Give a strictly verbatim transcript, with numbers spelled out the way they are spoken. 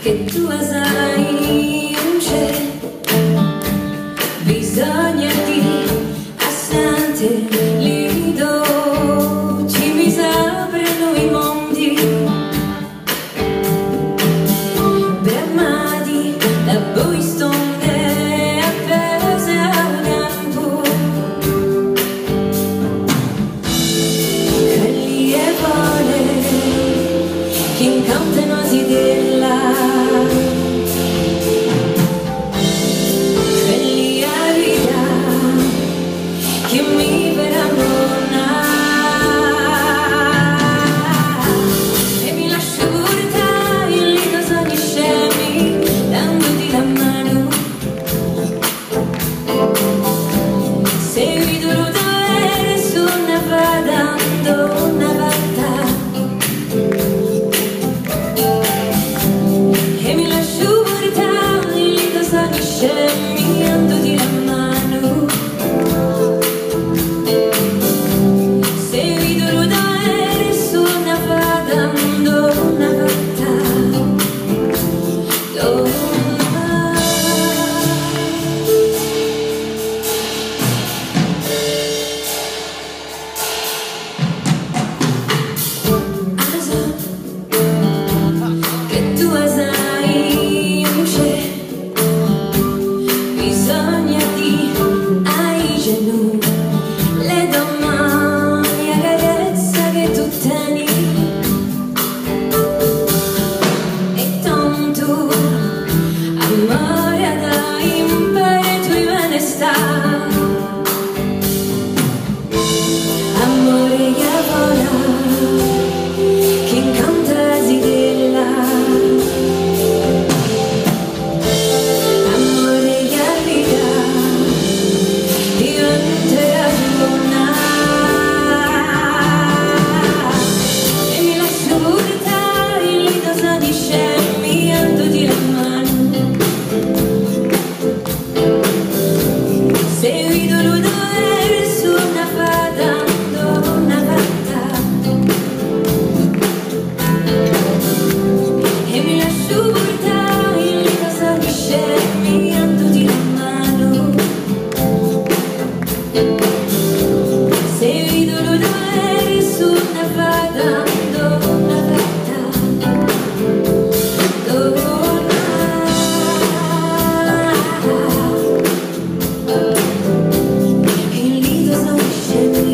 Chì tù a sai, ùn ci hè bisognu di assente li dò, ci mi s'aprenu i mondi. Bramati da voi stonde appese à u tempu. Quelli e fole chì incantanu a zitella, quelli a vita chì mi farà mona. È mi lasciu purtà in li to sogni scemi, danduti la manu. Seguitu lu dovere, sò una fata, donna fata. È mi lasciu purtà in li to sogni scemi, danduti la manu. Seguitu lu dovere, sò una fata, donna fata. Chì tù a sai, ùn ci hè bisognu di aighje, nò, li dò mani a carezza chì tù teni. È tantu amore à dà impari tù i vene stà. Amore chì vola, chì incanta a zitella. Amore chì a vita diventerà donna. È mi lasciu purtà in li to sogni scemi, danduti la manu. Seguitu lu dovere, sò una fata, donna fata. È mi lasciu purtà in li to sogni scemi, danduti la manu. Seguitu lu dovere, sò una fata, donna fata, donna. È li to sogni scemi.